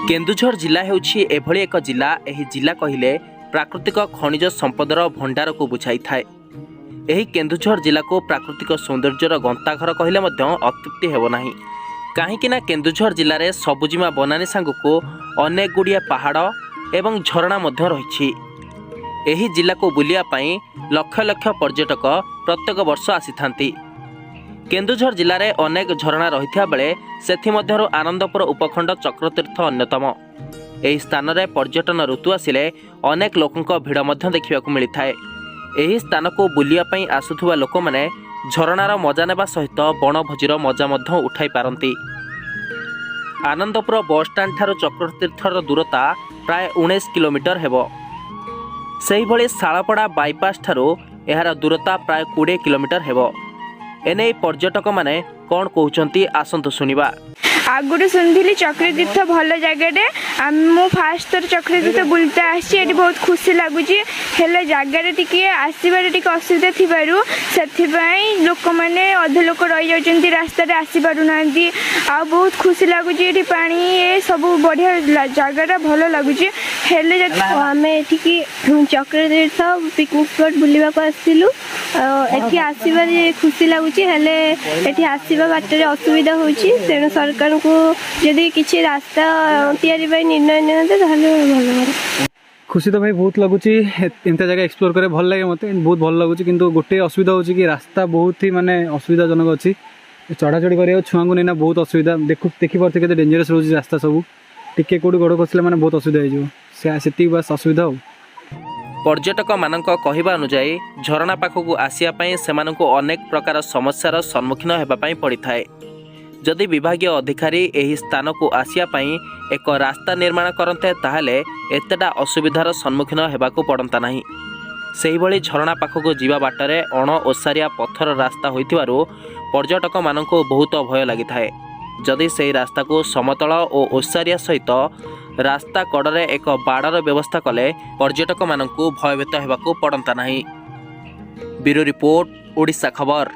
କେନ୍ଦୁଝର ଜିଲ୍ଲା ହେଉଛି ଏଭଳି ଏକ ଜିଲ୍ଲା। ଏହି ଜିଲ୍ଲା କହିଲେ ପ୍ରାକୃତିକ ଖଣିଜ ସମ୍ପଦର ଭଣ୍ଡାରକୁ ବୁଝାଇଥାଏ। ଏହି କେନ୍ଦୁଝର ଜିଲ୍ଲାକୁ ପ୍ରାକୃତିକ ସୌନ୍ଦର୍ଯ୍ୟର ଗନ୍ତାଘର କହିଲେ ମଧ୍ୟ ଅତ୍ୟୁକ୍ତି ହେବ ନାହିଁ। କାହିଁକି ନା କେନ୍ଦୁଝର ଜିଲ୍ଲାରେ ସବୁଜିମା ବନାନୀ ସାଙ୍ଗକୁ ଅନେକ ଗୁଡ଼ିଏ ପାହାଡ଼ ଏବଂ ଝରଣା ମଧ୍ୟ ରହିଛି। ଏହି ଜିଲ୍ଲାକୁ ବୁଲିବା ପାଇଁ ଲକ୍ଷ ଲକ୍ଷ ପର୍ଯ୍ୟଟକ ପ୍ରତ୍ୟେକ ବର୍ଷ ଆସିଥାନ୍ତି। କେନ୍ଦୁଝର ଜିଲ୍ଲାରେ ଅନେକ ଝରଣା ରହିଥିବା ବେଳେ ସେଥିମଧ୍ୟରୁ ଆନନ୍ଦପୁର ଉପଖଣ୍ଡ ଚକ୍ରତୀର୍ଥ ଅନ୍ୟତମ। ଏହି ସ୍ଥାନରେ ପର୍ଯ୍ୟଟନ ଋତୁ ଆସିଲେ ଅନେକ ଲୋକଙ୍କ ଭିଡ଼ ମଧ୍ୟ ଦେଖିବାକୁ ମିଳିଥାଏ। ଏହି ସ୍ଥାନକୁ ବୁଲିବା ପାଇଁ ଆସୁଥିବା ଲୋକମାନେ ଝରଣାର ମଜା ନେବା ସହିତ ବଣଭୋଜିର ମଜା ମଧ୍ୟ ଉଠାଇ ପାରନ୍ତି। ଆନନ୍ଦପୁର ବସ୍ଷ୍ଟାଣ୍ଡ ଠାରୁ ଚକ୍ରତୀର୍ଥର ଦୂରତା ପ୍ରାୟ 19 କିଲୋମିଟର ହେବ। ସେହିଭଳି ଶାଳପଡ଼ା ବାଇପାସ୍ ଠାରୁ ଏହାର ଦୂରତା ପ୍ରାୟ 20 କିଲୋମିଟର ହେବ। ଏନେଇ ପର୍ଯ୍ୟଟକମାନେ କ'ଣ କହୁଛନ୍ତି, ଆସନ୍ତୁ ଶୁଣିବା। ଆଗରୁ ଶୁଣିଥିଲି ଚକ୍ରତୀର୍ଥ ଭଲ ଜାଗାଟେ। ମୁଁ ଫାଷ୍ଟ ଥର ଚକ୍ରତୀର୍ଥ ବୁଲିତେ ଆସିଛି। ଏଠି ବହୁତ ଖୁସି ଲାଗୁଛି। ହେଲେ ଜାଗାରେ ଟିକେ ଆସିବାରେ ଟିକେ ଅସୁବିଧା ଥିବାରୁ ସେଥିପାଇଁ ଲୋକମାନେ, ଅଧେ ଲୋକ ରହିଯାଉଛନ୍ତି ରାସ୍ତାରେ, ଆସିପାରୁନାହାନ୍ତି। ଆଉ ବହୁତ ଖୁସି ଲାଗୁଛି। ଏଠି ପାଣି ଏ ସବୁ ବଢ଼ିଆ, ଜାଗାଟା ଭଲ ଲାଗୁଛି। ହେଲେ ଯଦି ଆମେ ଏଠିକି ଚକ୍ରତୀର୍ଥ ପିକନିକ୍ ସ୍ପଟ୍ ବୁଲିବାକୁ ଆସିଥିଲୁ। ଆଉ ଏଠି ଆସିବାରେ ଖୁସି ଲାଗୁଛି, ହେଲେ ଏଠି ଆସିବା ବାଟରେ ଅସୁବିଧା ହେଉଛି। ତେଣୁ ସରକାରଙ୍କୁ ଯଦି କିଛି ରାସ୍ତା ତିଆରି ପାଇଁ ନିର୍ଣ୍ଣୟ ନିଅନ୍ତେ, ତାହେଲେ ଭଲ ହୁଅନ୍ତା। ଖୁସି ତ ଭାଇ ବହୁତ ଲାଗୁଛି। ଏମିତିଆ ଜାଗା ଏକ୍ସପ୍ଲୋର କରିବାକୁ ଭଲ ଲାଗେ ମୋତେ, ବହୁତ ଭଲ ଲାଗୁଛି। କିନ୍ତୁ ଗୋଟେ ଅସୁବିଧା ହେଉଛି କି ରାସ୍ତା ବହୁତ ହି ମାନେ ଅସୁବିଧାଜନକ ଅଛି। ଚଢ଼ାଚଢ଼ି କରିବାକୁ ଛୁଆଙ୍କୁ ନେଇନା ବହୁତ ଅସୁବିଧା। ଦେଖିପାରୁଥିବେ କେତେ ଡେଞ୍ଜରସ୍ ରହୁଛି ରାସ୍ତା ସବୁ। ଟିକେ କେଉଁଠି ଗୋଡ଼ ଖସିଲେ ମାନେ ବହୁତ ଅସୁବିଧା ହେଇଯିବ। ସେ ସେତିକି ବାସ୍ ଅସୁବିଧା ଆଉ। ପର୍ଯ୍ୟଟକମାନଙ୍କ କହିବା ଅନୁଯାୟୀ, ଝରଣା ପାଖକୁ ଆସିବା ପାଇଁ ସେମାନଙ୍କୁ ଅନେକ ପ୍ରକାର ସମସ୍ୟାର ସମ୍ମୁଖୀନ ହେବା ପାଇଁ ପଡ଼ିଥାଏ। ଯଦି ବିଭାଗୀୟ ଅଧିକାରୀ ଏହି ସ୍ଥାନକୁ ଆସିବା ପାଇଁ ଏକ ରାସ୍ତା ନିର୍ମାଣ କରନ୍ତେ, ତାହେଲେ ଏତେଟା ଅସୁବିଧାର ସମ୍ମୁଖୀନ ହେବାକୁ ପଡ଼ନ୍ତା ନାହିଁ। ସେହିଭଳି ଝରଣା ପାଖକୁ ଯିବା ବାଟରେ ଅଣ ଓସାରିଆ ପଥର ରାସ୍ତା ହୋଇଥିବାରୁ ପର୍ଯ୍ୟଟକମାନଙ୍କୁ ବହୁତ ଭୟ ଲାଗିଥାଏ। ଯଦି ସେହି ରାସ୍ତାକୁ ସମତଳ ଓ ଓସାରିଆ ସହିତ ରାସ୍ତା କଡ଼ରେ ଏକ ବାଡ଼ର ବ୍ୟବସ୍ଥା କଲେ ପର୍ଯ୍ୟଟକମାନଙ୍କୁ ଭୟଭୀତ ହେବାକୁ ପଡ଼ନ୍ତା ନାହିଁ। ବ୍ୟୁରୋ ରିପୋର୍ଟ, ଓଡ଼ିଶା ଖବର।